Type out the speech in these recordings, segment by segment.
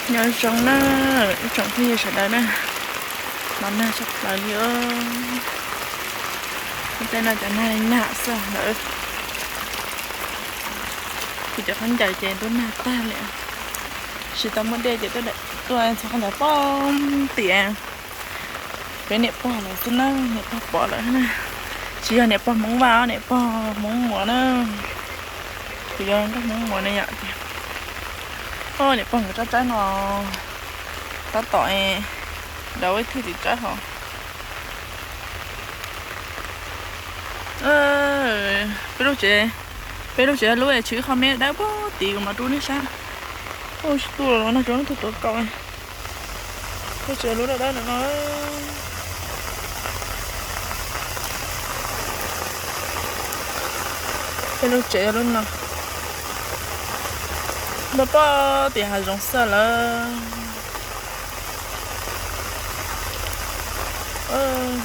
Nyob zoo na, ib tsoom phooj ywg sawv daws na, los nag tshaj plaws li os. Tej no cov nag nag xwb lawm. Kuv cov khaub ncaws ces ntuj nag tag li. Tsis tau muaj dej ces tuaj txog khaub ncaws poob tiam. Peb niam pog lawv xwb na, niam pog pom lawm na. Tsis yog niam pog Hmoob Vaj, niam pog Hmoob Muas na. Kuv yog nkauj Hmoob Muas ne yom. Niam pog nkawd tsob tsawb no tab tom dau ib thwj tim tsawb hos. Peb lub tsev, peb lub tsev lub tshwm qhov me dawb pog tid kuv mam rub nej saib. Ua tsis tuaj los no tsuas tug tuav kaus. Lub tsev lub dawb dawb no. Peb lub tsev lub no, npaj pog tias hav zoov xwb lawm.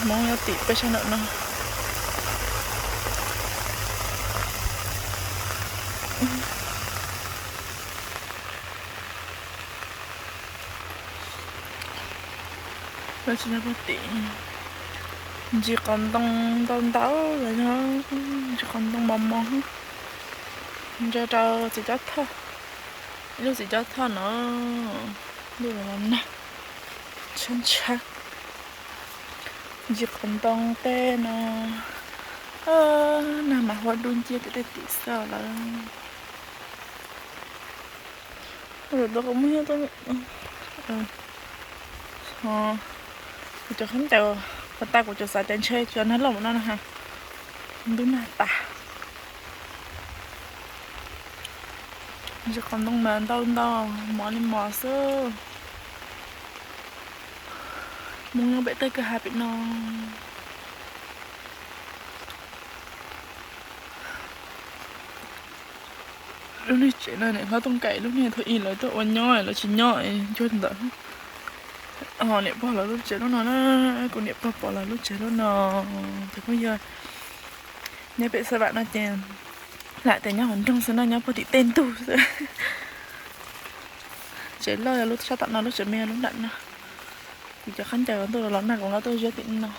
Hmoob nyob tim peb sab ntawm no. Lawv tsis nyob pog tim. Ntsis qos ntoo ntau ntau los yog ntsis qos ntoo mos mos. Ntsia rau txiv cob thoj, ib lub txiv cob thoj no, ntuj los nag tshab tshab. Ntsis qos ntoo tej no, nag mas huab dub nciab tim tej tim xwb lawm. Kuv cov khaub ncaws, kuv tas kuv cov xav tias ntshe cov nag loj mus no na ha, ntuj nag tas. Ntsis qos ntoo mas ntau ntau, mos li mos xwb. Hmoob nyob pem tej kwj ha pem no. Lub niag tsev no niam hlob Tooj Kaim lub niag thaum ub lawv tuaj ua nyob lawv tsis nyob cuag ntawd. Ho niam pog lawv lub tsev lub no na, kuv niam pog pom lawv lub tsev lub no. Ces kuj yog nyob pem Xav Vam no ces lam tias nyob hauv nroog xwb no, nyob pog tim tej ntug xwb. Tsev loj yog lub sab tom no, lub tsev me yog lub nram no. Kuv cov khaub ncaws ntuj los los nag kuv nqa tuaj ziab tim no.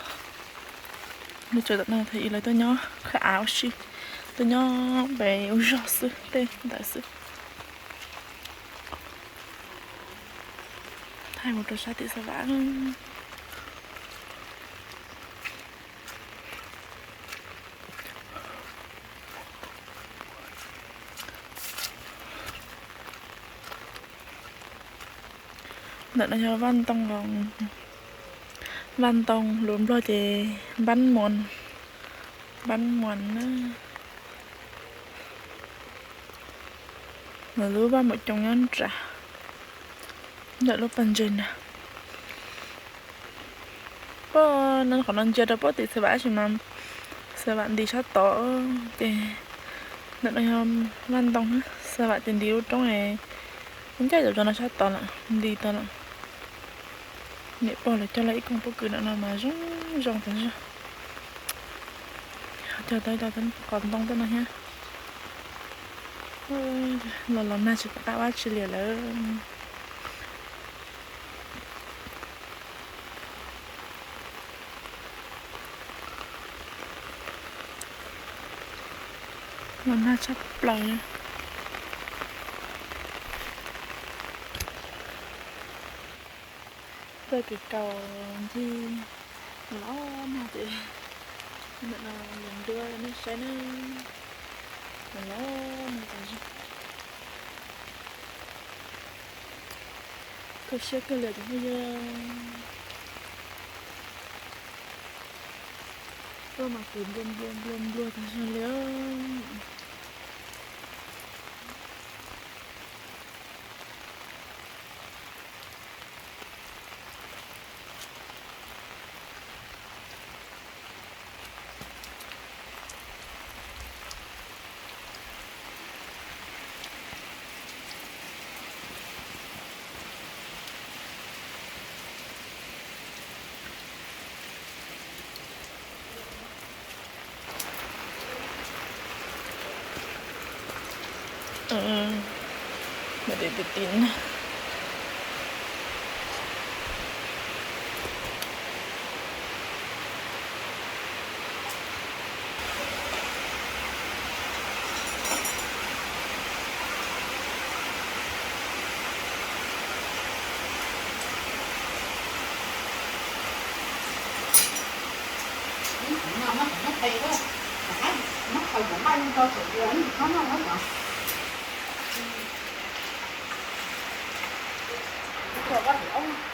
Lub tsev tom no thaum ub lawv tuaj nyob khawb av ua si, tuaj nyob pem ua zog xwb tej ntawd xwb. Thaij mus rau sab tim Xav Vam. Ntawm no yog vaj ntoo, vaj ntoo lus Nplog ces npab muas, npab muas na. Lub vaj maum coos nyob nram ntawm lub pas ntses na. Pog no qhov no ntsia rau pog tim Xav Vam tab sis mas Xav Vam nti sab tod ces ntawm no yog vaj ntoo, Xav Vam ces nti lub roob, ncaj cov no sab tod lawm, nti tod lawm. Niam pog lawv cog lawv ib koog pob kws ntawm no mas zoo zoo tas zog. Cog tau cov qos ntoo tej no thiab. Los los nag tsis pom qab ua tsi li lawm. Los nag tshaj plaws. Tuaj kwv kaus ncig los nag ces ntawm no yog nruab nej saib na, los nag tas zog. Kho siab kawg li cov phooj ywg. Tuaj mas kwv nplua nplua nplua nplua tas zog li. Mas tim tim tim na, No muab cov nyob pem, muab khaws cov nqaij rau saum dua, ib ntsis khob noj muab cov, ua ua tim ob